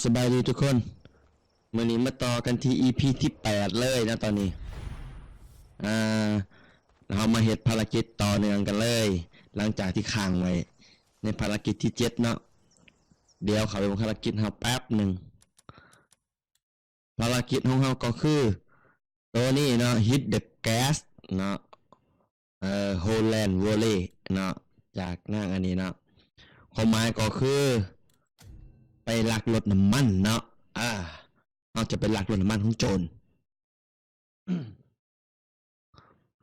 ສະບາຍດີທຸກຄົນ, ມື້ນີ້ມາຕໍ່ກັນທີ່ອີພີທີແປດເລີຍນະຕອນນີ້. ອ່າ ເຮົາມາເຮັດພາລະກິດຕໍ່ເນື່ອງກັນເລີຍ ຫຼັງຈາກທີ່ຄ້າງໄວ້ໃນພາລະກິດທີເຈັດເນາະ. ດຽວເຂົ້າໄປເບິ່ງພາລະກິດເຮົາແປັບໜຶ່ງ. ພາລະກິດຂອງເຮົາກໍຄືໂຕນີ້ເນາະ, Hit the Gas ເນາະ, ເອີ Holland Volley ເນາະ, ຈາກນາງອັນນີ້ເນາະ. ຄວາມໝາຍກໍຄືໄປລັກລົດນ້ຳມັນເນາະ. ອ່າ ເຮົາຈະໄປລັກລົດນ້ຳມັນຂອງໂຈນ.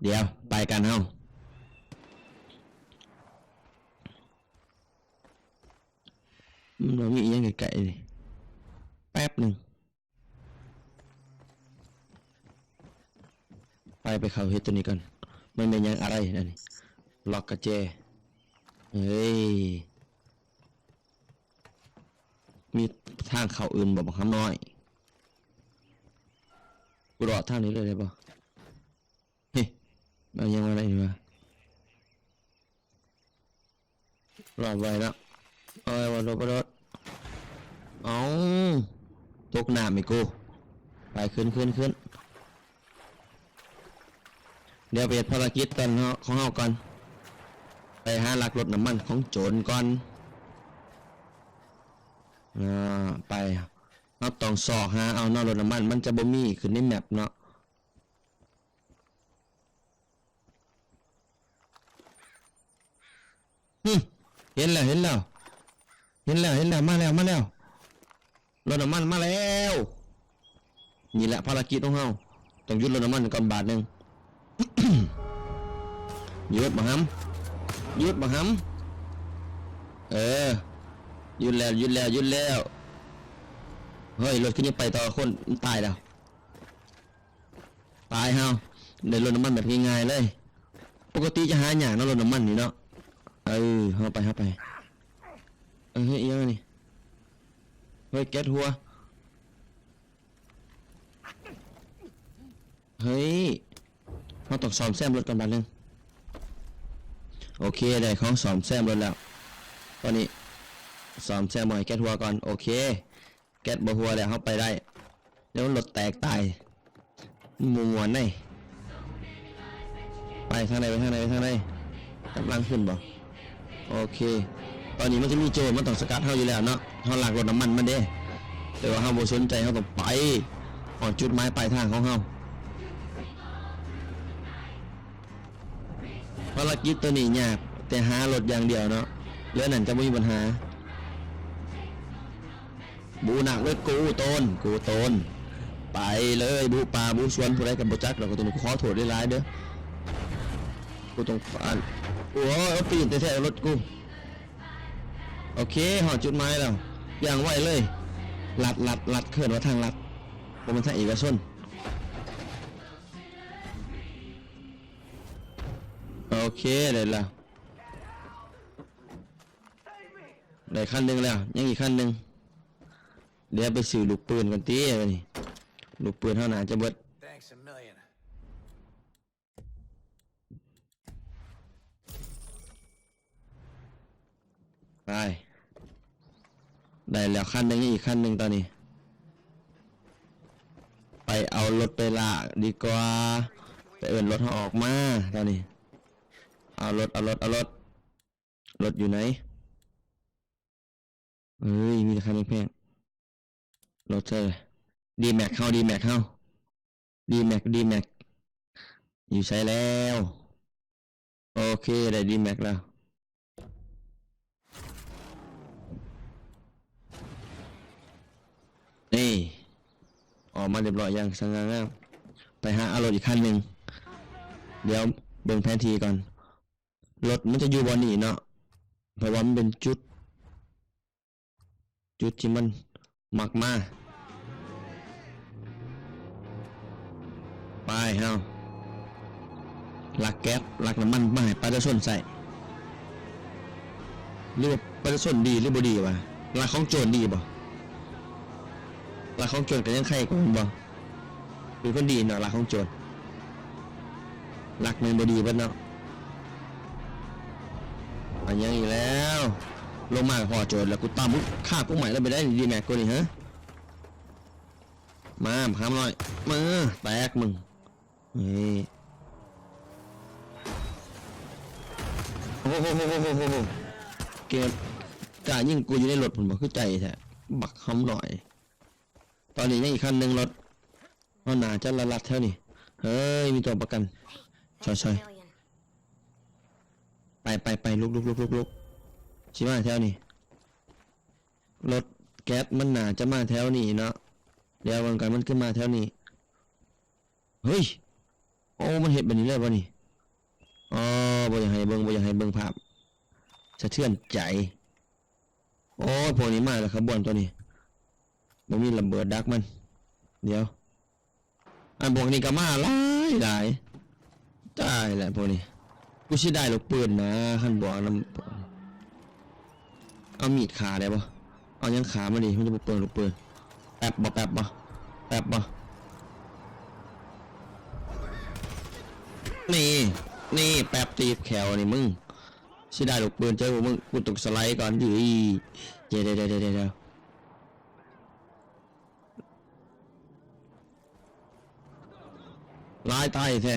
ດຽວໄປກັນເຮົາ. ມັນບໍ່ມີອີ່ຫຍັງໃກ້ໆນີ້. ແປັບໜຶ່ງ. ໄປ ໄປເຂົ້າເຮັດຕົວນີ້ກ່ອນ. ມັນແມ່ນຫຍັງອະໄລອັນນີ້? ລັອກກະແຈ. ເອີຍ ມີທາງເຂົ້າອື່ນບໍ່ ບັກຫຳນ້ອຍ? ກູເລາະທາງນີ້ເລີຍໄດ້ບໍ່? ເຮີ້ຍ ເອົາຫຍັງມາໄດ້ນີ້ວະ? ລອດໄວ້ເນາະ. ເອີຍ ບໍ່ໂດດ ບໍ່ໂດດ. ເອົ້າ ຕົກນ້ຳອີກກູ. ໄປ ຂຶ້ນ ຂຶ້ນ ຂຶ້ນ. ດຽວໄປເຮັດພາລະກິດກ່ອນເນາະ ຂອງເຮົາກ່ອນ. ໄປຫາລັກລົດນ້ຳມັນຂອງໂຈນກ່ອນ. ອ່າ ໄປ. ເຮົາຕ້ອງຊອກຫາເອົາເນາະ ລົດນ້ຳມັນ ມັນຈະບໍ່ມີຂຶ້ນໃນແມັບເນາະ. ຫຶ ເຫັນແລ້ວ ເຫັນແລ້ວ ເຫັນແລ້ວ ເຫັນແລ້ວ. ມາແລ້ວ ມາແລ້ວ. ລົດນ້ຳມັນມາແລ້ວ. ນີ້ແຫຼະພາລະກິດຂອງເຮົາ, ຕ້ອງຢຸດລົດນ້ຳມັນກ່ອນບາດໜຶ່ງ. ຢຸດບັກຫຳ ຢຸດບັກຫຳ. ເອີ ຢຸດແລ້ວ ຢຸດແລ້ວ ຢຸດແລ້ວ. ເຮີ້ຍ ລົດຄືຍັງໄປຕໍ່ຄົນ? ມັນຕາຍແລ້ວ. ຕາຍເຮົາ ໄດ້ລົດນ້ຳມັນແບບງ່າຍໆເລີຍ. ປົກກະຕິຈະຫາຍາກເນາະ ລົດນ້ຳມັນນີ້ເນາະ. ເອີ ເຮົາໄປ ເຮົາໄປ. ເອີ ເຮີ້ຍ ອີ່ຫຍັງນີ້? ເຮີ້ຍ ແກັດຮົ່ວ. ເຮີ້ຍ ເຮົາຕ້ອງສ້ອມແຊມລົດກ່ອນບາດໜຶ່ງ. ໂອເຄ ໄດ້ຂອງສ້ອມແຊມລົດແລ້ວ. ຕອນນີ້ສ້ອມແຊມບໍ່ໃຫ້ແກັດຮົ່ວກ່ອນ. ໂອເຄ ແກັດບໍ່ຮົ່ວແລ້ວ ເຮົາໄປໄດ້. ດຽວລົດແຕກຕາຍ ມັນບໍ່ມ່ວນເດ້. ໄປທາງໃດ ໄປທາງໃດ ໄປທາງໃດ? ກັບຫຼັງຂຶ້ນບໍ່? ໂອເຄ ຕອນນີ້ມັນຈະມີໂຈນ ມັນຕ້ອງສະກັດເຮົາຢູ່ແລ້ວເນາະ. ເຮົາລັກລົດນ້ຳມັນມັນເດ້ ແຕ່ວ່າເຮົາບໍ່ສົນໃຈ ເຮົາຕ້ອງໄປຮອດຈຸດໝາຍປາຍທາງຂອງເຮົາ. ພາລະກິດໂຕນີ້ຍາກ ແຕ່ຫາລົດຢ່າງດຽວເນາະ, ເລື່ອງນັ້ນຈະບໍ່ມີບັນຫາ. ບູໜັກເລີຍ ກູໂຕນ ກູໂຕນ. ໄປເລີຍ ບຸປ່າບຸສວນ ຜູ້ໃດກໍບໍ່ຈັກດອກ. ໂຕນີ້ຂໍໂທດຫຼາຍໆເດີ້ ກູຕ້ອງ ໂອ້ຍ ເອົາປີ້ນແທ້ໆລົດກູ. ໂອເຄ ຮອດຈຸດໝາຍແລ້ວ ຢ່າງໄວເລີຍ. ລັດ ລັດ ລັດ ເອີ້ນວ່າທາງລັດ ບໍ່ແມ່ນທາງເອກະຊົນ. ໂອເຄ ໄດ້ແລ້ວ ໄດ້ຄັນໜຶ່ງແລ້ວ ຍັງອີກຄັນໜຶ່ງ. ດຽວໄປຊື້ລູກປືນກ່ອນຕິ ບາດນີ້ລູກປືນເຮົາໜ້າຈະເບິດ. Thanks a million. ໄປ ໄດ້ແລ້ວຄັນໜຶ່ງ ຍັງອີກຄັນໜຶ່ງຕອນນີ້. ໄປເອົາລົດໄປລາກດີກວ່າ ໄປເອີ້ນລົດເຮົາອອກມາຕອນນີ້. ເອົາລົດ ເອົາລົດ ເອົາລົດ. ລົດຢູ່ໃນ? ເອີຍ ມີແຕ່ຄັນແພງໆ. ລົດໃສ? ດີແມັກເຮົາ ດີແມັກເຮົາ ດີແມັກ ດີແມັກ ຢູ່ໃສແລ້ວ? ໂອເຄ ໄດ້ດີແມັກແລ້ວ. ນີ້ ອອກມາຮຽບຮ້ອຍຢ່າງສະຫງ່າງາມ. ໄປຫາເອົາລົດອີກຄັນໜຶ່ງ. ດຽວເບິ່ງແຜນທີ່ກ່ອນ. ລົດມັນຈະຢູ່ບ່ອນນີ້ເນາະ ເພາະວ່າມັນເປັນຈຸດ ຈຸດທີ່ມັນມັກມາ. ໄປເຮົາລັກແກັສ ລັກນ້ຳມັນມາໃຫ້ປະຊາຊົນໃຊ້. ຫຼືວ່າປະຊາຊົນດີຫຼືບໍ່ດີວະ? ລັກຂອງໂຈນດີບໍ່? ລັກຂອງໂຈນກໍຍັງໄຄກວ່າແມ່ນບໍ່? ເປັນຄົນດີເນາະ ລັກຂອງໂຈນ. ລັກແມ່ນບໍ່ດີເບິດເນາະ. ອັນຫຍັງອີກແລ້ວ? ລົງມາກໍພໍ້ໂຈນແລ້ວ ກູຕາມມຶງຂ້າກູໃໝ່ແລ້ວໄປໄດ້ດີແມັກກູນີ້ ຮະ? ມາບັກຫຳນ້ອຍ ມາ ແຕກມຶງ. ນີ້ ໂອ້ໂຫ ໂກລ້າຍິງກູຢູ່ໃນລົດພຸ້ນບໍ່ ຄືໃຈແທ້ ບັກຫຳນ້ອຍ. ຕອນນີ້ຍັງອີກຄັນໜຶ່ງລົດ ເຮົາໜ້າຈະລັດໆແຖວນີ້. ເຮີ້ຍ ມີຕົວປະກັນ ຊ່ອຍໆ ໄປໆໆ ລຸກໆໆ ຊິມາແຖວນີ້. ລົດແກັສມັນໜ້າຈະມາແຖວນີ້ເນາະ ດຽວເບິ່ງກັນ ມັນຄືມາແຖວນີ້. ເຮີ້ຍ ໂອ້ ມັນເຮັດແບບນີ້ເລີຍບໍ່ນີ້? ອໍ ບໍ່ຢາກໃຫ້ເບິ່ງ ບໍ່ຢາກໃຫ້ເບິ່ງພາບສະເທືອນໃຈ. ໂອ້ຍ ພວກນີ້ມາແລ້ວຂະບວນຕົວນີ້ ບໍ່ມີລະເບີດດັກມັນ. ດຽວ ອັນພວກນີ້ກໍມາຫຼາຍໆ ຕາຍແລ້ວພວກນີ້. ກູເສຍດາຍລູກປືນນະ ຄັນບວກນຳ. ເອົາມີດຂ້າໄດ້ບໍ່? ເອົາຫຍັງຂ້າມັນດີ ມັນຈະບໍ່ເປືອງລູກປືນ. ແປັບບໍ່ ແປັບບໍ່ ແປັບບໍ່? ນີ້ ນີ້ ແປັບຕີບແຂ້ວນີ້ມຶງ. ເສຍດາຍລູກປືນເຈົ້າມຶງ ກູຕ້ອງສະໄລກ່ອນ. ເອີຍ ດຽວໆໆໆ ຫຼາຍຕາຍແທ້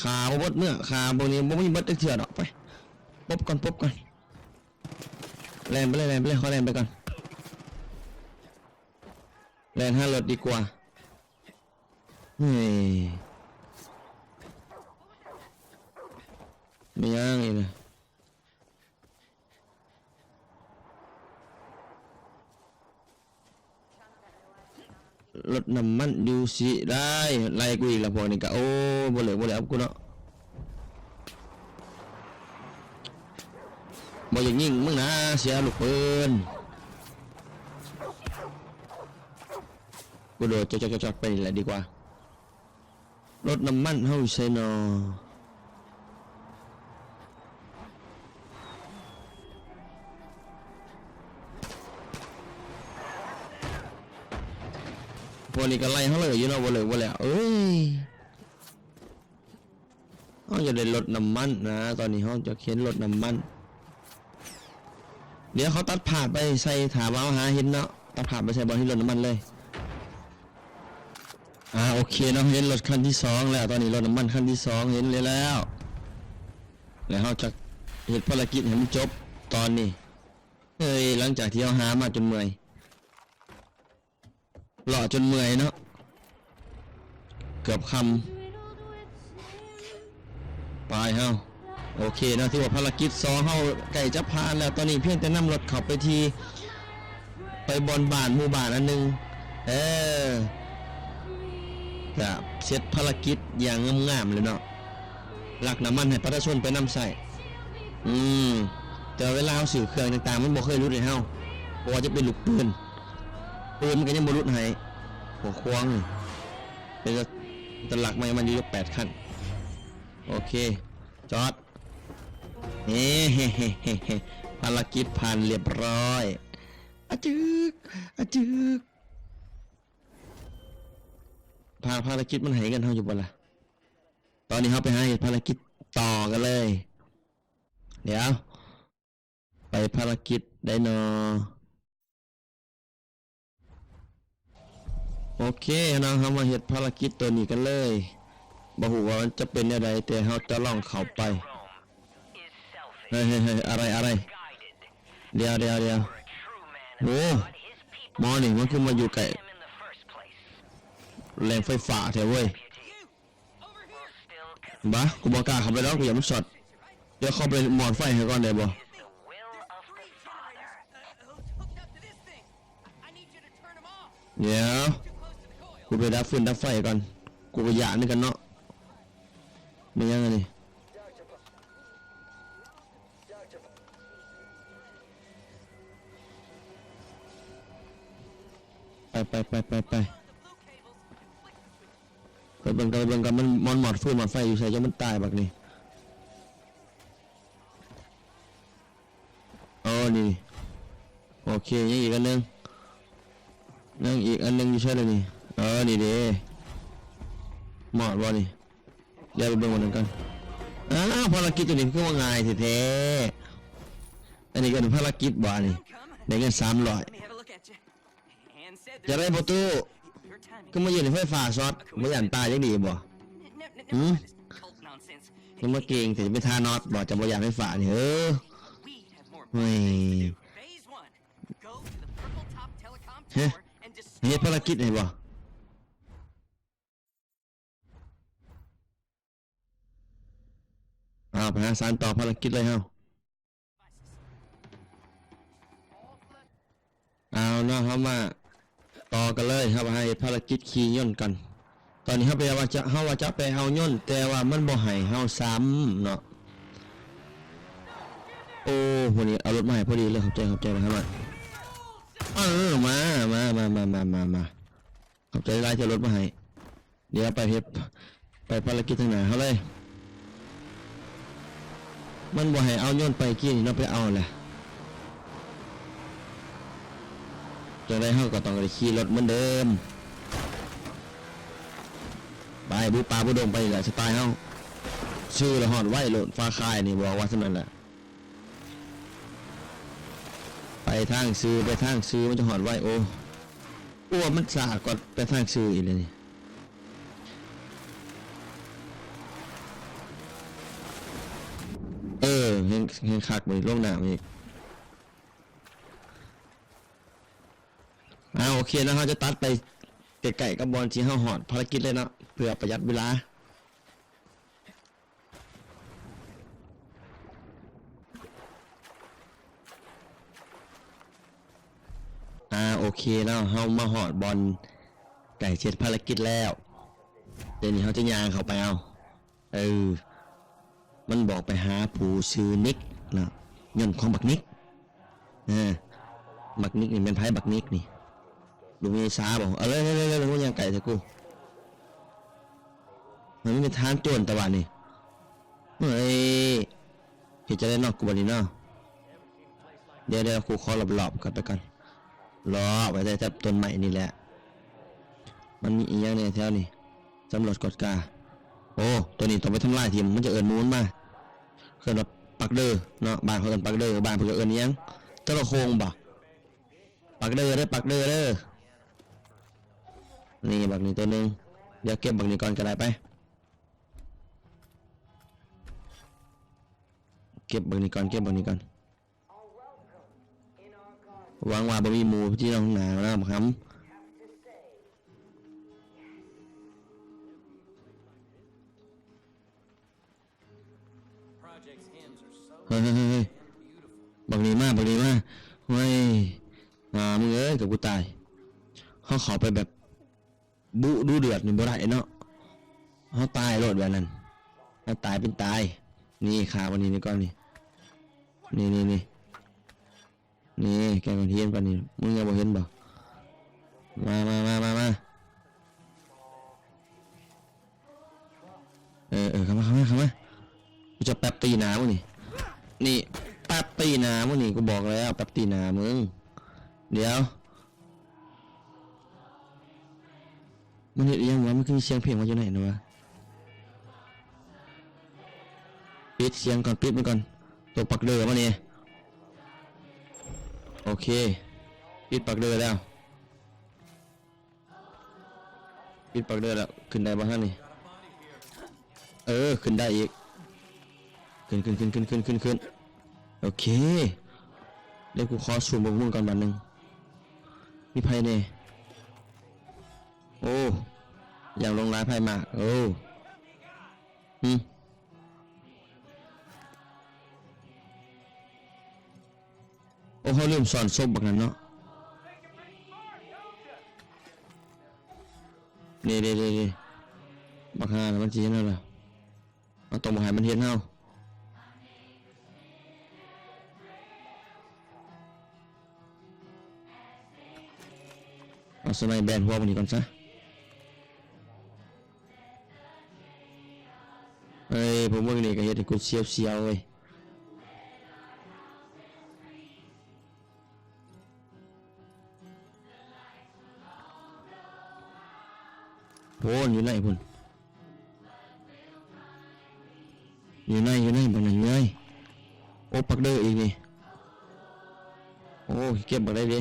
ຂ້າບໍ່ເບິດເນື້ອ ຂ້າພວກນີ້ບໍ່ມີເບິດຈັກເທື່ອດອກ. ໄປ ປົບກ່ອນ ປົບກ່ອນ ແລ່ນໄປເລີຍ ແລ່ນໄປເລີຍ ຂໍແລ່ນໄປກ່ອນ ແລ່ນຫາລົດດີກວ່າ. ເຮີ້ຍ ແມ່ນຫຍັງອີກລະ? ລົດນ້ຳມັນຢູ່ຊິໄດ້ ໄລ່ກູອີກລະພວກນີ້ກະ. ໂອ້ ບໍ່ເລີກບໍ່ເລີກເອົາກູເນາະ ບໍ່ຢາກຍິງມຶງນະ ເສຍລູກປືນ. ກູໂດດຈອດໆໆໄປນີ້ແຫຼະດີກວ່າ. ລົດນ້ຳມັນເຮົາຢູ່ໃສນໍ? ພວກນີ້ກໍໄລ່ເຮົາເລີຍຢູ່ເນາະ ບໍ່ເລີກບໍ່ແລ້ວ. ເອີຍ ເຮົາຢາກໄດ້ລົດນ້ຳມັນນະ ຕອນນີ້ເຮົາຢາກເຫັນລົດນ້ຳມັນ. ດຽວເຂົາຕັດພາບໄປໃສ່ ຖ້າວ່າເຮົາຫາເຫັນເນາະ ຕັດພາບໄປໃສ່ບ່ອນທີ່ລົດນ້ຳມັນເລີຍ. ອ່າ ໂອເຄເນາະ ເຫັນລົດຄັນທີສອງແລ້ວ ຕອນນີ້ລົດນ້ຳມັນຄັນທີສອງເຫັນແລ້ວ ແລ້ວເຮົາຈະເຮັດພາລະກິດໃຫ້ມັນຈົບຕອນນີ້. ເອີຍ ຫຼັງຈາກທີ່ເຮົາຫາມາຈົນເມື່ອຍ ເລາະຈົນເມື່ອຍເນາະ ເກືອບຄ່ຳ. ໄປເຮົາ ໂອເຄເນາະ ຖືວ່າພາລະກິດສອງເຮົາໃກ້ຈະຜ່ານແລ້ວ. ຕອນນີ້ພຽງແຕ່ນຳລົດເຂົ້າໄປທີ່ ໄປບ່ອນບ້ານ ໝູ່ບ້ານອັນໜຶ່ງ ເອີ ກະເສັດພາລະກິດຢ່າງງາມໆເລີຍເນາະ ລັກນ້ຳມັນໃຫ້ປະຊາຊົນໄປນຳໃຊ້. ອືມ ແຕ່ວ່າເວລາເຮົາຊື້ເຄື່ອງຕ່າງໆ ມັນບໍ່ເຄີຍຫຼຸດໃຫ້ເຮົາ ບໍ່ວ່າຈະເປັນລູກປືນ ປືນມັນກໍຍັງບໍ່ຫຼຸດໃຫ້. ຫົວຂວາງນີ້ ເປັນຕາ ຕາຫຼັກໃໝ່ມັນຢູ່ ຍົກແປດຂັ້ນ. ໂອເຄ ຈອດ. ເອີ ພາລະກິດຜ່ານລຽບຮ້ອຍ. ອາຈຶກ ອາຈຶກ. ພາ ພາລະກິດມັນໃຫ້ເງິນເຮົາຢູ່ບໍ່ລະ? ຕອນນີ້ເຮົາໄປຫາເຮັດພາລະກິດຕໍ່ກັນເລີຍ. ດຽວ ໄປພາລະກິດໃດນໍ? ໂອເຄເນາະ ເຮົາມາເຮັດພາລະກິດໂຕນີ້ກັນເລີຍ. ບໍ່ຮູ້ວ່າມັນຈະເປັນແນວໃດ ແຕ່ເຮົາຈະລອງເຂົ້າໄປ. ເຮີ້ຍ ເຮີ້ຍ ເຮີ້ຍ ອະໄລ ອະໄລ? ດຽວ ດຽວ ດຽວ. ໂອ້ ໝໍນີ້ມັນຄືມາຢູ່ໃກ້ແຫຼ່ງໄຟຟ້າແທ້ເວີຍ. ບາ ກູບໍ່ກ້າເຂົ້າໄປດອກ ກູຢ້ານມັນຊັອດ. ດຽວເຂົ້າໄປໝອດໄຟໃຫ້ກ່ອນໄດ້ບໍ່? ດຽວ ກູໄປດັບຟືນດັບໄຟກ່ອນ ກູກໍຢ້ານຄືກັນເນາະ. ແມ່ນຫຍັງອັນນີ້? ໄປ ໄປ ໄປ ໄປ ໄປ. ໄປເບິ່ງກ່ອນ ໄປເບິ່ງກ່ອນ ມັນ ມັນມອດຟືນມອດໄຟຢູ່ໃສ ຈົນມັນຕາຍບັກນີ້. ເອີ ນີ້ ໂອເຄ ຍັງອີກອັນໜຶ່ງ ຍັງອີກອັນໜຶ່ງຢູ່ໃສລະນີ້? ເອີ ນີ້ເດ້ ມອດບໍ່ນີ້? ດຽວໄປເບິ່ງອັນນັ້ນກ່ອນ. ອ້າວ ພາລະກິດໂຕນີ້ຄືວ່າງ່າຍແທ້ໆ. ອັນນີ້ກໍເປັນພາລະກິດບໍ່ນີ້? ໄດ້ເງິນສາມຮ້ອຍ. ຈະໄດ້ບໍ່ຕູ້? ຄືມາຢືນໃນໄຟຟ້າຊັອດ ບໍ່ຢ້ານຕາຍຈັກດີບໍ່? ຫືມ? ຄືມາເກັ່ງແທ້ ຈະໄປທ່ານອດບໍ່? ຈະບໍ່ຢ້ານໄຟຟ້ານີ້ ເອີ. ໂອ້ຍ ເຮັດພາລະກິດໃຫ້ບໍ່? ເອົາ ໄປຫາສານຕໍ່ພາລະກິດເລີຍເຮົາ. ເອົາເນາະ ເຮົາມາຕໍ່ກັນເລີຍ ເຮົາຫາເຮັດພາລະກິດຂີ່ຍົນກ່ອນ. ຕອນນີ້ເຮົາໄປວ່າຈະ ເຮົາວ່າຈະໄປເອົາຍົນ ແຕ່ວ່າມັນບໍ່ໃຫ້ເຮົາຊ້ຳເນາະ. ໂອ້ ຜູ້ນີ້ເອົາລົດມາໃຫ້ພໍດີເລີຍ ຂອບໃຈ ຂອບໃຈນະ ເຮົາມາ ເອີ ມາ ມາ ມາ. ຂອບໃຈຫຼາຍທີ່ເອົາລົດມາໃຫ້. ດຽວໄປເຮັດ ໄປພາລະກິດທາງໜ້າເຮົາເລີຍ. ມັນບໍ່ໃຫ້ເອົາຍົນໄປກີ້ນີ້ເນາະ ໄປເອົາແຫຼະ. ຈັ່ງໃດເຮົາກໍຕ້ອງໄດ້ຂີ່ລົດເໝືອນເດີມ. ໄປບຸປ່າບຸດົງໄປນີ້ແຫຼະ ສະໄຕເຮົາ. ຊື່ລະຮອດໄວໂລດ ຟ້າຄາຍນີ້ ບອກວ່າສ່ຳນັ້ນແຫຼະ. ໄປທາງຊື່ ໄປທາງຊື່ ມັນຈະຮອດໄວ. ໂອ້ ໂອ້ ມັນຊ້າກວ່າໄປທາງຊື່ອີກແລ້ວນີ້. ເອີ ແຮງ ແຮງຄັກເວີ້ຍ ລົງນ້ຳອີກ. ອ່າ ໂອເຄເນາະ ເຮົາຈະຕັດໄປໃກ້ໆກັບບ່ອນທີ່ເຮົາຮອດພາລະກິດເລີຍເນາະ ເພື່ອປະຢັດເວລາ. ອ່າ ໂອເຄເນາະ ເຮົາມາຮອດບ່ອນໃກ້ເສັດພາລະກິດແລ້ວ. ດຽວນີ້ເຮົາຈະຍ່າງເຂົ້າໄປເອົາ. ເອີ ມັນບອກໄປຫາຜູ້ຊື່ນິກເນາະ ຍົນຂອງບັກນິກ. ເອີ ບັກນິກນີ້ແມ່ນໃຜ? ບັກນິກນີ້ ລູກເມສາບໍ່? ເອົາເລີຍໆໆ ມາຍ່າງໃກ້ແທ້ກູ. ມັນມີຖານໂຈນຕະບາດນີ້. ເອີຍ ເຮັດຈັ່ງໃດເນາະ ກູບາດນີ້ເນາະ. ດຽວໆ ກູຂໍລອບໆກັນໄປກ່ອນ. ລອບໄວ້ແຖວຕົ້ນໄມ້ນີ້ແຫຼະ. ມັນມີອີ່ຫຍັງແດ່ແຖວນີ້? ສຳຫຼວດກວດກາ. ໂອ້ ໂຕນີ້ຕ້ອງໄປທຳລາຍຖິ້ມ ມັນຈະເອີ້ນໝູມັນມາ. ເອີ້ນວ່າປັກເດີເນາະ ບ້ານເຂົາເອີ້ນປັກເດີ. ບ້ານເພິ່ນກໍເອີ້ນອີ່ຫຍັງ? ໂທລະໂຄ່ງບໍ່? ປັກເດີເດີ ປັກເດີເດີ. ນີ້ບັກນີ້ໂຕໜຶ່ງ. ດຽວເກັບບັກນີ້ກ່ອນກໍໄດ້ໄປ. ເກັບບັກນີ້ກ່ອນ ເກັບບັກນີ້ກ່ອນ. ຫວັງວ່າບໍ່ມີໝູທີ່ນ້ອງໜາວນະ ບັກຫຳ. ເຮີ້ຍໆໆໆ ບັກນີ້ມາ ບັກນີ້ມາ. ໂອ້ຍ ອ່າ ມຶງເອີຍ ກັບກູຕາຍ. ເຮົາເຂົ້າໄປແບບ ດຸດຸເດືອດນີ້ບໍ່ໄດ້ເນາະ ເຮົາຕາຍໂລດແບບນັ້ນ ເຮົາຕາຍເປັນຕາຍ. ນີ້ຂ້າບັກນີ້ກ່ອນນີ້ ນີ້ໆໆ ນີ້ແກງກະທຽນປານນີ້ ມຶງຍັງບໍ່ເຫັນບໍ່? ມາໆໆໆ ເອີໆ ເຂົ້າມາ ເຂົ້າມາ ເຂົ້າມາ. ກູຈະແປັບຕີໜ້າມຶງນີ້ ນີ້ ແປັບຕີໜ້າມຶງນີ້ ກູບອກແລ້ວ ແປັບຕີໜ້າມຶງ. ດຽວ ມັນເຮັດອີ່ຫຍັງວະ? ມັນຄືມີສຽງເພງມາຢູ່ໃນຫັ້ນວະ? ປິດສຽງກ່ອນ ປິດມັນກ່ອນ. ຕົກປັກເດີມານີ້. ໂອເຄ ປິດປັກເດີແລ້ວ. ປິດປັກເດີແລ້ວ. ຂຶ້ນໄດ້ບໍ່ຫັ້ນນີ້? ເອີ ຂຶ້ນໄດ້ອີກ. ຂຶ້ນ ຂຶ້ນ ຂຶ້ນ. ໂອເຄ ດຽວກູຂໍຊູມເບິ່ງມຸມກ່ອນບາດໜຶ່ງ ມີໃຜແດ່? ໂອ້ ຢ່າງຫຼວງຫຼາຍໄພມາກ. ໂອ້ ຫຶ ໂອ້ ເຮົາລືມຊ້ອນສົບບັກນັ້ນເນາະ. ນີ້ໆໆໆ ບັກຫ່ານະ ມັນຊິເຫັນເຮົາລະ. ເຮົາຕ້ອງບໍ່ໃຫ້ມັນເຫັນເຮົາ. ເອົາສະໄນແບນຫົວພວກນີ້ກ່ອນຊະ. ເອີຍ ພວກມຶງນີ້ກໍເຮັດໃຫ້ກູສຽວໆເວີຍ. ໂພນ ຢູ່ໃນພຸ້ນ ຢູ່ໃນ ຢູ່ໃນ ບັກນັ້ນຢູ່ໃນ. ໂອ້ ປັກເດີອີກນີ້. ໂອ້ ເກັບບັກໃດເດ?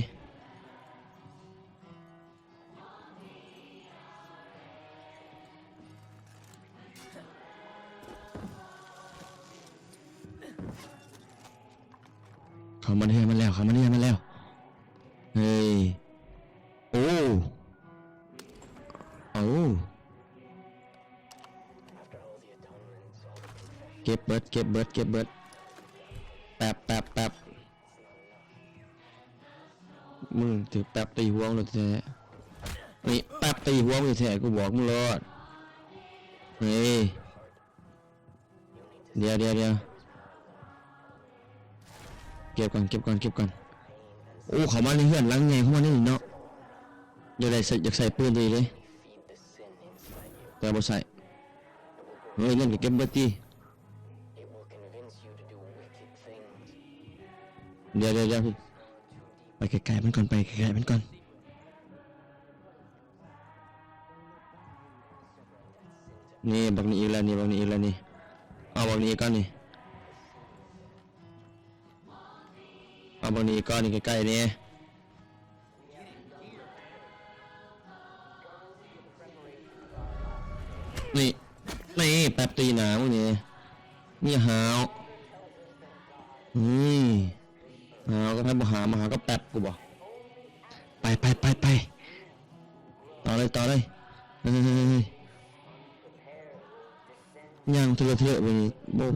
ເຂົ້າມາໃນເຮືອນມັນແລ້ວ ເຂົ້າມາໃນເຮືອນມັນແລ້ວ. ເຮີ້ຍ ໂອ້ ເອົາ ເກັບເບິດ ເກັບເບິດ ເກັບເບິດ. ແປັບ ແປັບ ແປັບ. ມຶງຖືກແປັບຕີຫວງໂລດແທ້ໆ ນີ້ ແປັບຕີຫວງຢູ່ແທ້ ກູບອກມຶງໂລດ. ເຮີ້ຍ ດຽວ ດຽວ ດຽວ ເກັບກ່ອນ ເກັບກ່ອນ ເກັບກ່ອນ. ໂອ້ ເຂົ້າມາໃນເຮືອນຫຼັງໃຫຍ່ ເຂົ້າມາໃນນີ້ເນາະ. ຢາກໄດ້ ຢາກໃຊ້ປືນຕົວນີ້ເດ້ ແຕ່ບໍ່ໃຊ້. ເຮີ້ຍ ເງິນກໍເກັບເບິດຕິ. ດຽວ ດຽວ ດຽວ ໄປໃກ້ໆມັນກ່ອນ ໄປໃກ້ໆມັນກ່ອນ. ນີ້ ບັກນີ້ອີກແລ້ວນີ້ ບັກນີ້ອີກແລ້ວນີ້. ເອົາບັກນີ້ອີກກ່ອນນີ້ ເອົາບັກນີ້ອີກກ່ອນນີ້ ໃກ້ໆນີ້. ນີ້ ນີ້ ແປັບຕີໜ້າມຶງນີ້ ມີຫາວ. ນີ້ ຫາວກໍໃຜບໍ່ຫາ ມາຫາກໍແປັບກູບໍ? ໄປ ໄປ ໄປ ໄປ ຕໍ່ເລີຍ ຕໍ່ເລີຍ. ເຮີ້ຍ ຍ່າງເທີເທີໄປນີ້ ບໍ່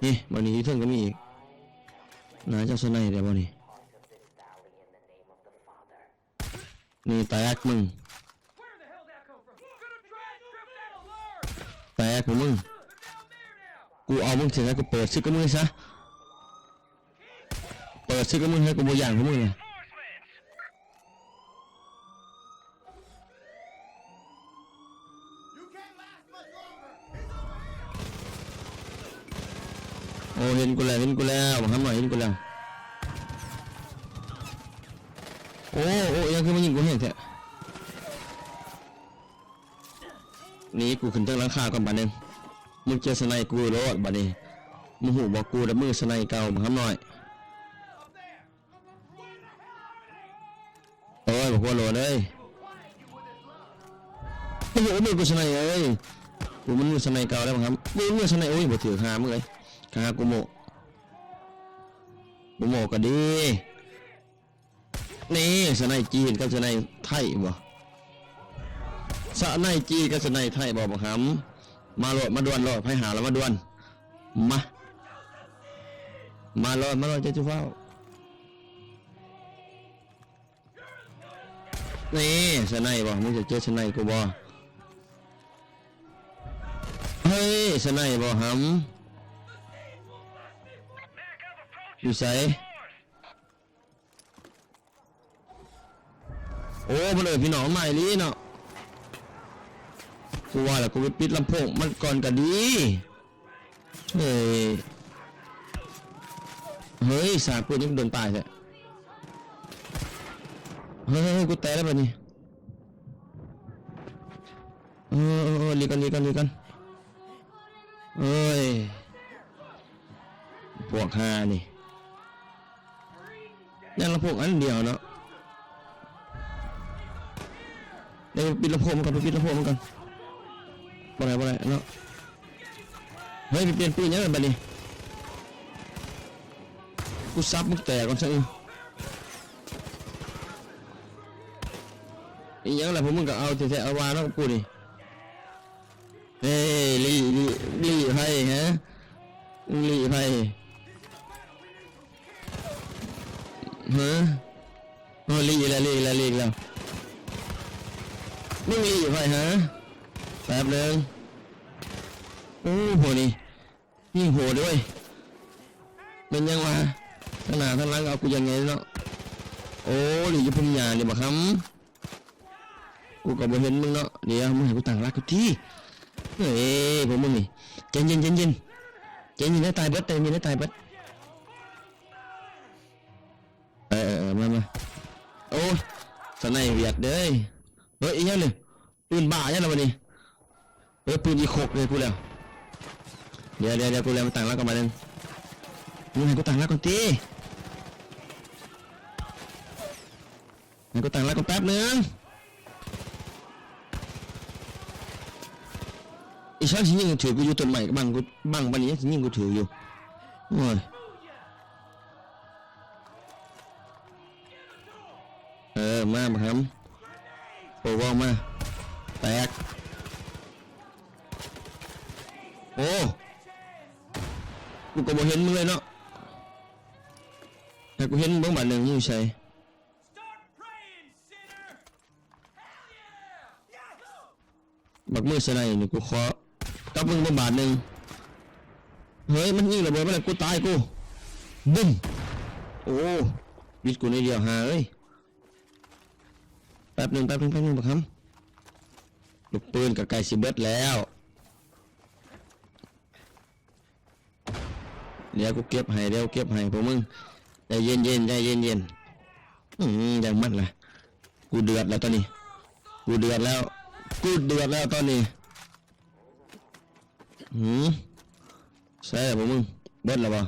ນີ້ ບັດນີ້ຢູ່ເທິງກໍມີອີກ. ໜ້າຈະສະໄນແລ້ວບໍ່ນີ້? ນີ້ແຕກມຶງ ແຕກພວກມຶງ. ກູເອົາມຶງຊິໃຫ້ ກູເປີດສຶກກັບມຶງຊະ ເປີດສຶກກັບມຶງໃຫ້ ກູບໍ່ຢ້ານພວກມຶງນະ. ໂອ້ ເຫັນກູແລ້ວ ເຫັນກູແລ້ວ ບັກຫຳນ້ອຍເຫັນກູແລ້ວ. ໂອ້ ໂອ້ ອີຫຍັງຄືມາຍິງກູແຮງແທ້? ໜີ ກູຂຶ້ນເທິງຫຼັງຄາກ່ອນບາດໜຶ່ງ. ມຶງເຈີສະໄນກູໂລດບາດນີ້ ມຶງຮູ້ບໍ່ ກູນະມືສະໄນເກົ່າ ບັກຫຳນ້ອຍ. ໂອ້ຍ ບັກຫົວໂຫຼນເອີຍ ໂອ້ໂຫ ມືກູສະໄນເອີຍ ກູມັນມືສະໄນເກົ່າແລ້ວ ບັກຫຳ ມືສະໄນ. ໂອ້ຍ ບໍ່ຖືກຫາມຶງເອີຍ ຫາກູໂມ ກູໂມກໍດີ. ນີ້ ສະໄນຈີນກັບສະໄນໄທບໍ່? ສະໄນຈີນກັບສະໄນໄທບໍ່ ບັກຫຳ? ມາໂລດ ມາດ່ວນໂລດ ໃຜຫາລະມາດ່ວນ ມາ ມາໂລດ ມາໂລດ ເຈົ້າຈຸຟ້າວ. ນີ້ ສະໄນບໍ່? ມຶງຈະເຈີສະໄນກູບໍ່? ເຮີ້ຍ ສະໄນບໍ່ຫຳ? ຢູ່ໃສ? ໂອ້ ເພິ່ນເອີຍ ພີ່ນ້ອງ ມາອີ່ຫຼີເນາະ. ກູວ່າແລ້ວ ກູໄປປິດລຳໂພງມັນກ່ອນກະດີ. ເຮີ້ຍ ເຮີ້ຍ ສາກປືນຍັງໂດນຕາຍແທ້. ເຮີ້ຍ ເຮີ້ຍ ເຮີ້ຍ ກູແຕກແລ້ວບາດນີ້. ເອີ ເອີ ເອີ ຫຼີກກ່ອນ ຫຼີກກ່ອນ ຫຼີກກ່ອນ. ເອີຍ ພວກຫ່ານີ້ ຍັງລຳໂພງອັນດຽວເນາະ. ໄປປິດລຳໂພງມັນກ່ອນ ໄປປິດລຳໂພງມັນກ່ອນ. ບໍ່ໄດ້ ບໍ່ໄດ້ເນາະ. ເຮີ້ຍ ໄປປ່ຽນປືນຫຍັງລະບາດນີ້? ກູສັບມຶງແຕກກ່ອນຊະ. ອີຫຍັງລະ ພວກມຶງກໍເອົາແທ້ໆ ເອົາວ່າເນາະ ກັບກູນີ້. ເອີ ລີ້ ລີ້ ລີ້ໃຜ ຮະ? ລີ້ໃຜ? ຮະ? ໂອ້ ລີ້ແລ້ວ ລີ້ແລ້ວ ລີ້ແລ້ວ. ມຶງລີ້ໃຜ ຮະ? ແປັບໜຶ່ງ. ໂອ້ ພວກນີ້ຍິງໂຫດເວີຍ. ແມ່ນຫຍັງວະ? ທາງໜ້າທາງຫຼັງເອົາກູຢ່າງໃຫຍ່ເນາະ. ໂອ້ ລີ້ຢູ່ພງຫຍ້ານີ້ບັກຫຳ. ກູກໍບໍ່ເຫັນມຶງເນາະ. ດຽວ ມຶງໃຫ້ກູຕັ້ງຫຼັກກ່ອນຕິ. ເອີຍ ພວກມຶງນີ້ ໃຈເຢັນ ໃຈເຢັນ ໃຈເຢັນ ໃຫ້ຕາຍເບິດ ໃຈເຢັນ ໃຫ້ຕາຍເບິດ. ເອີ ເອີ ເອີ ມາ ມາ. ໂອ້ຍ ສະໄນວຽດເດີ. ເຮີ້ຍ ອີຫຍັງນີ້? ປືນບ້າຫຍັງລະບາດນີ້? ເອີ ປືນອີໂຄກເລີຍກູແລ້ວ. ດຽວ ດຽວ ດຽວ ກູແລ້ວມາຕັ້ງຫຼັກກ່ອນບາດໜຶ່ງ. ມຶງໃຫ້ກູຕັ້ງຫຼັກກ່ອນຕິ. ໃຫ້ກູຕັ້ງຫຼັກກ່ອນແປັບໜຶ່ງ. ອີສັງຊິຍິງຖືກກູຢູ່ຕົ້ນໄມ້ ບັງກູ ບັງປານນີ້ຍັງຊິຍິງກູຖືກຢູ່. ໂອ້ຍ. ບັກຫຳ ໂອ້ ເວົ້າມາ ແຕກ ໂອ້ ກູກໍບໍ່ເຫັນມຶງເລີຍເນາະ ໃຫ້ກູເຫັນເບິ່ງບາດໜຶ່ງ ມຶງຢູ່ໃສ? ບັກມືສະໄນນີ້ ກູຂໍກັບມຶງບໍ່ບາດໜຶ່ງ. ເຮີ້ຍ ມັນຍິງລະເບີດມາແລ້ວ ກູຕາຍກູ. ບຶ້ມ! ໂອ້ ບິດກູໜ້ອຍດຽວ ຫ່າເອີຍ. ແປັບໜຶ່ງ ແປັບໜຶ່ງ ແປັບໜຶ່ງ ບັກຫຳ. ລູກປືນກໍໃກ້ຊິເບິດແລ້ວ. ດຽວກູເກັບໃຫ້ ດຽວເກັບໃຫ້ພວກມຶງ. ໃຈເຢັນໆ ໃຈເຢັນໆ. ອືມ ຢ່າງມັນລະ. ກູເດືອດແລ້ວຕອນນີ້ ກູເດືອດແລ້ວ ກູເດືອດແລ້ວຕອນນີ້. ຫື ໃສ່ລະບໍ່ມຶງ ເບິດລະບໍ່?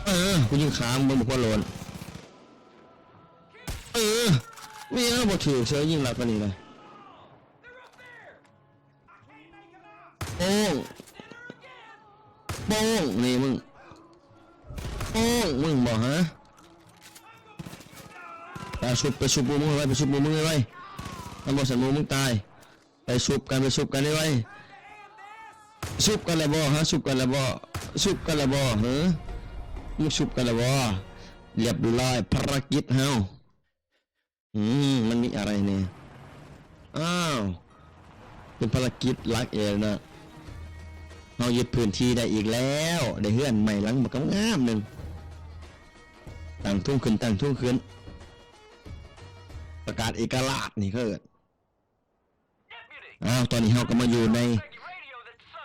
ເອີ ກູຍິງຂ້າມ ເບິ່ງບໍ່ຄວນໂຫຼນ. ເອີ ແມ່ນບໍ່ຖືກເສີຍ ຍິງລັດປານນີ້ລະ. ໂປ້ງ ໂປ້ງ ນີ້ມຶງ ໂປ້ງ ມຶງບໍ່ຫາ? ໄປຊຸບ ໄປຊຸບໝູ່ມຶງໄວໆ ໄປຊຸບໝູ່ມຶງໄວໆ. ຄັນບໍ່ຊັ້ນໝູ່ມຶງຕາຍ. ໄປຊຸບກັນ ໄປຊຸບກັນໄວໆ. ຊຸບກັນລະບໍ່ຫາ? ຊຸບກັນລະບໍ່? ຊຸບກັນລະບໍ່ຫື? ມຶງຊຸບກັນລະບໍ່? ລຽບຮ້ອຍ ພາລະກິດເຮົາ. ອືມ ມັນມີອະໄລແດ່? ອ້າວ ເປັນພາລະກິດຫຼັກເອງນະ. ເຮົາຍຶດພື້ນທີ່ໄດ້ອີກແລ້ວ ໄດ້ເຮືອນໃໝ່ຫຼັງບັກງາມໆໜຶ່ງ. ຕັ້ງທຸງຂຶ້ນ ຕັ້ງທຸງຂຶ້ນ ປະກາດເອກະລາດນີ້ເຂົາເອີ້ນ. ອ້າວ ຕອນນີ້ເຮົາກໍມາຢູ່ໃນ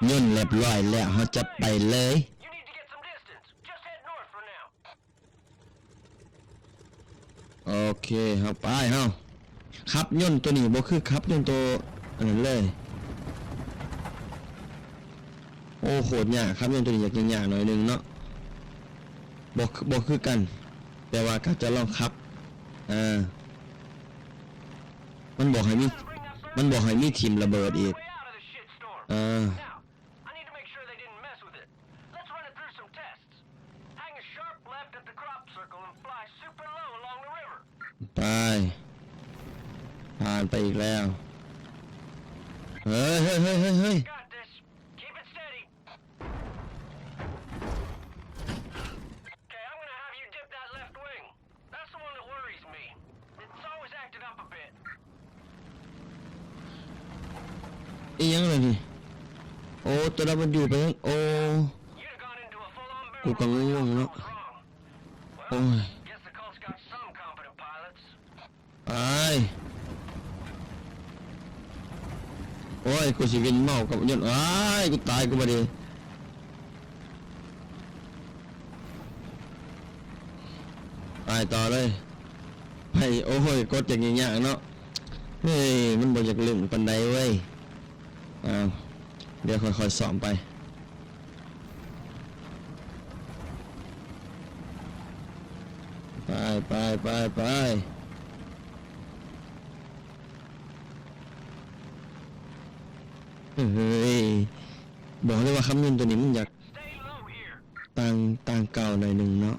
ຍົນລຽບຮ້ອຍແລ້ວ ເຮົາຈະໄປເລີຍ. ໂອເຄ ເຮົາໄປ ເຮົາຂັບຍົນໂຕນີ້ບໍ່ຄືຂັບຍົນໂຕອັນນັ້ນເລີຍ. ໂອ້ ໂຄດຍາກ ຂັບຍົນໂຕນີ້ຍາກ ຍາກໜ້ອຍໜຶ່ງເນາະ ບໍ່ ບໍ່ຄືກັນ ແຕ່ວ່າກໍຈະລອງຂັບ. ອ່າ ມັນບອກໃຫ້ມີ ມັນບອກໃຫ້ມີຖິ້ມລະເບີດອີກ. ອ່າ Hang a sharp left at the crop circle and fly super low along the river. ໄປ ຜ່ານໄປອີກແລ້ວ. ເຮີ້ຍ ເຮີ້ຍ ເຮີ້ຍ ເຮີ້ຍ ເຮີ້ຍ. Got this. Keep it steady. Okay, I'm gonna have you dip that left wing. That's the one that worries me. It's always acting up a bit. ອີຫຍັງລະນີ້? ໂອ້ ຕົວ W ໄປຫຍັງ? ໂອ້ You'd have gone into a full-on barrel ກູກໍງົງໆເນາະ. Wrong. ໂອ້ຍ Well, guess the cult's got some competent pilots. ໄປ ໂອ້ຍ ກູຊິວິນເມົາກັບຍົນ. ອ້າຍ ກູຕາຍ ກູບາດນີ້. ໄປຕໍ່ເລີຍ ໄປ. ໂອ້ຍ ກົດຢາກຍາກເນາະ. ເຮີ້ຍ ມັນບໍ່ຢາກລຶ້ງປານໃດເວີຍ. ອ້າວ ດຽວຄ່ອຍໆຊ້ອມໄປ. ໄປ ໄປ ໄປ ໄປ. ເຮີ້ຍ ບອກເລີຍວ່າຂັບຍົນໂຕນີ້ມັນຢາກ ຕ່າງ ຕ່າງເກົ່າໜ້ອຍໜຶ່ງເນາະ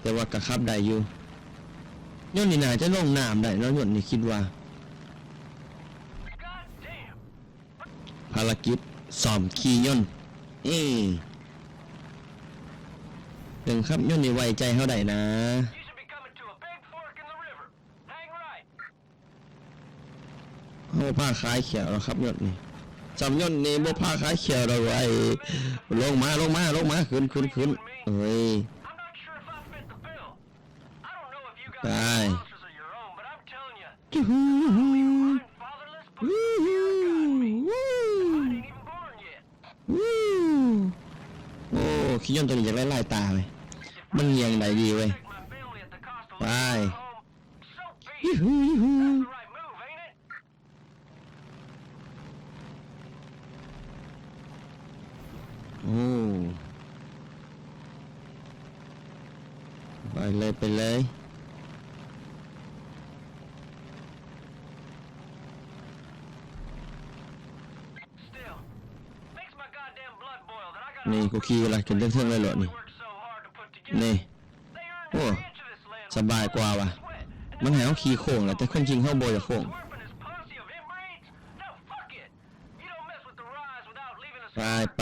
ແຕ່ວ່າກໍຂັບໄດ້ຢູ່. ຍົນນີ້ໜ້າຈະລົງນ້ຳໄດ້ເນາະ ຍົນນີ້ຄິດວ່າ. ພາລະກິດສ້ອມຂີ່ຍົນ. ເອີ ເຖິງຂັບຍົນນີ້ໄວ້ໃຈເຮົາໄດ້ນະ. ເຮົາບໍ່ພາຂາຍຂຽວດອກ ຂັບຍົນນີ້ ສຳຍົນນີ້ບໍ່ພາຂາຍຂຽວດອກເວີຍ. ລົງມາ ລົງມາ ລົງມາ ຂຶ້ນ ຂຶ້ນ ຂຶ້ນ. ເອີຍ ໄປ ຈູ ໂອ້ ຂີ່ຍົນໂຕນີ້ຢາກໄດ້ລາຍຕາເວີຍ ມັນຍ່ຽງໄດ້ດີເວີຍ. ໄປ ໂອ້ ໄປເລີຍ ໄປເລີຍ. ນີ້ ກູຂີ່ລະຂຶ້ນເທິງໆເລີຍໂລດນີ້ ນີ້. ໂອ້ ສະບາຍກວ່າວ່າ ມັນໃຫ້ເຮົາຂີ່ໂຄ້ງແຫຼະ ແຕ່ຄວາມຈິງເຮົາບໍ່ຢາກໂຄ້ງ. ໄປ ໄປ.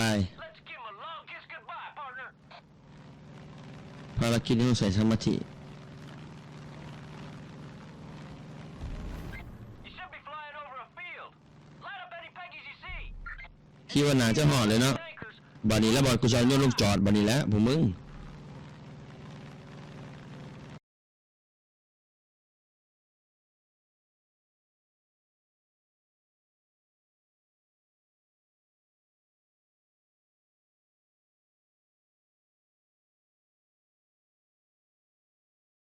ພາລະກິດນີ້ຕ້ອງໃຊ້ສະມາທິ. ຄິດວ່າໜ້າຈະຮອດເລີຍເນາະ. ບາດນີ້ລະ ບອດ ກູຊິເອົາຍົນລົງຈອດ ບາດນີ້ແຫຼະພວກມຶງ.